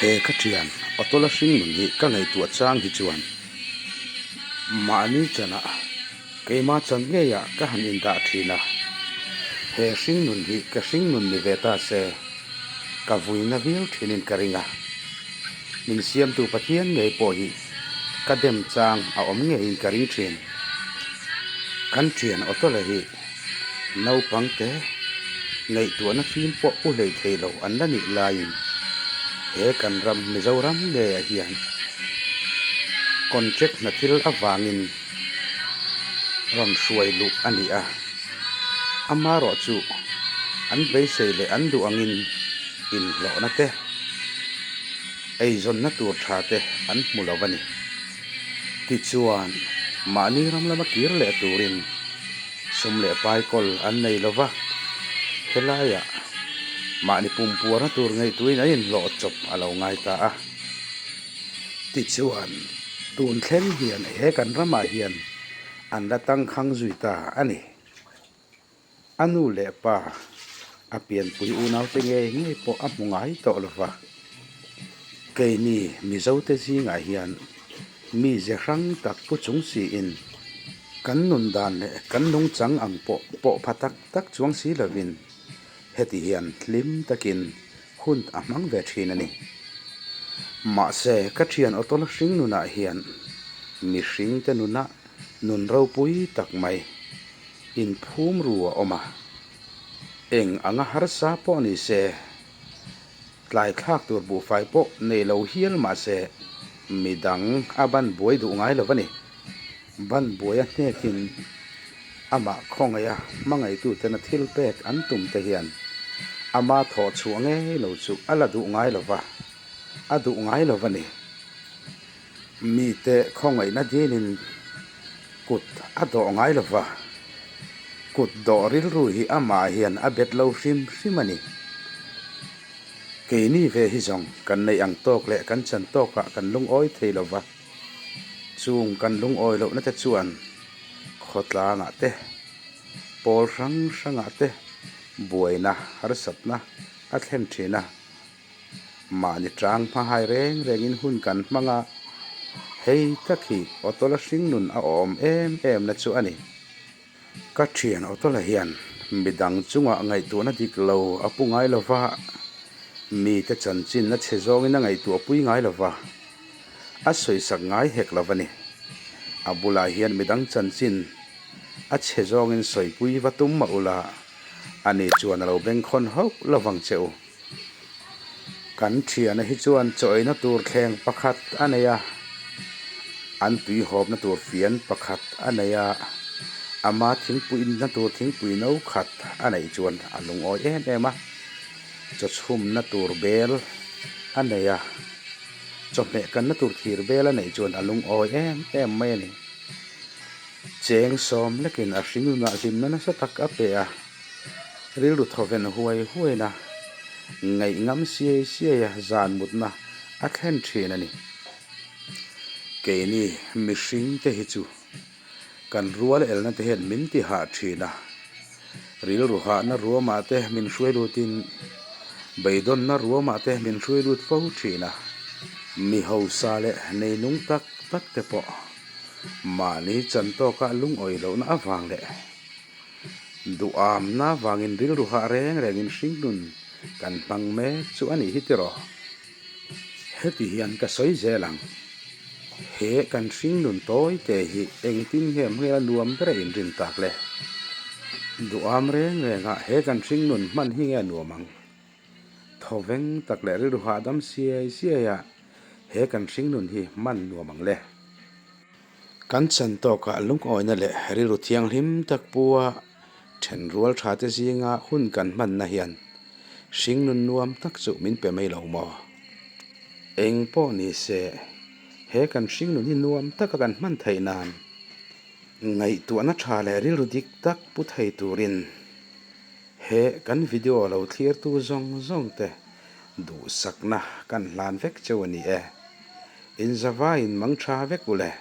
He ka thian Otawla hringnun hi ka ngaihtuah chang hi chuan mahni chanah keima chan ngeiah ka han indah thin a, he hringnun hi ka hringnun ni ve ta se ka vuina viau thinin ka ring a, min siamtu Pathian ngei pawh hi ka dem chang a awm ngeiin ka ring thin. Kan thian Otawla hi Naupang te ngaihtuahna fim pawh pu hlei thei lo an la nih laiin he kan ram Mizoram ngeiah hian contract hna thil avangin rawn hruai luh a ni a, amaherawh chu an beisei leh an duh angin inhlawhna te, eizawnna tur tha te an hmu lo a ni. Tichuan, mahni ram lama kir leh turin sum leh paikawl an nei lo va, helaiah mahni pumpuarna tur ngaihtuahin an inhlawh chawp a lo ngai ta a. Tichuan, tun thleng hian he kan ramah hian an la tangkhang zui ta a ni. A nu leh pa, a pianpui unaute ngei ngei pawh a hmu ngai tawh lo va. Keini Mizote zingah hian mi ze hrang tak pu chung siin kan nun dan leh kan nungchang ang pawh pawh pha tak tak chuang si lovin heti hian hlim takin hun a hmang ve thin a ni. Mahse, ka thian awtawl hring nunah hian mihringte nunah nun ropui tak mai Inphum ru a awm a, eng anga harsa pawh ni se, tlai thlak tur buhfai pawh nei lo hial mah se, midang a ban buai duh ngai lo a ni. Ban buai a hnekin amah khawngaih a hmangaihtuten a thil pek an tum te hian ama thawh chhuah ngei lo chu a la duh ngai lo va, a duh ngai lo a ni. Mite khawngaihna dinin kut a dawh ngai lo va, kut dawh rilru hi amah hian a bet lo hrim hrim a ni. Keini ve hi zawng kan neih ang tawk leh kan chan tawkah kan lungawi thei lo va, chung kan lungawi lohna te chuan khawtlangah te, pawl hrang hrangah te buaina harsatna a thlen thin a. Mahni tang hmahai reng rengin hun kan hmang a, hei tak hi Otawla hringnun a awm em em na chu a ni. Ka thian Otawla hian midang chungah ngaihtuahna dik lo a pu ngai lo va, mite chanchinna chhe zawngin a ngaihtuah pui ngai lo va, a sawisak ngai hek lo a ni. A bulah hian midang chanchin a chhe zawngin sawipui va tum mah ula, ani chuan a lo bengkhawn hauh lo vang che u. Kan thiana hi chuan chawina tur thleng pakhat a nei a, an tuihawpna tur fian pakhat a nei a, ama thingpui inna tur thingpui no khat a neih chuan a lungawi em em a, chawchhumna tur bel a nei a, chawhmeh kanna tur thir bel a neih chuan a lungawi em em mai a ni. Cheng sawm lekin a hringnunah hlimna nasa tak a pe a. Rilru thawven huai huaina, ngaih ngam siai siaia zan mutna a thlen thin a ni. Keini mihring te hi chu kan rual elna te hian min ti hah thin a, rilru hahna ruamah te min hruai lutin beidawnna ruamah te min hruai lut fo thin a, mi hausa leh neinung tak tak te pawh mahni chan tawka lungawi lohna avang leh Duhamna vangin rilru hah reng rengin hringnun kan hmang mek chu a nih hi tiraw? Heti hian ka sawi zel ang. He kan hringnun tawi te hi engtin nge hmel a nuam ber a inrin tak le? Duham reng rengah he kan hringnun hman hi nge a nuam ang? Thawveng tak leh rilru hahdam siai siaiah he kan hringnun hi hman nuam ang le? Kan chan tawkah lungawina leh rilru thianghlim tak pua thenrual tha te zinga hun kan hmanna hian hringnun nuam tak chu min pe mai lo maw? Eng pawh ni se, he kan hringnun hi nuam taka kan hman theih nan ngaihtuahna tha leh rilru dik tak pu thei turin he kan video lo thlirtu zawng zawng te duhsakna kan hlan vek cheu a ni e. Inzavaiin mang tha vek u le.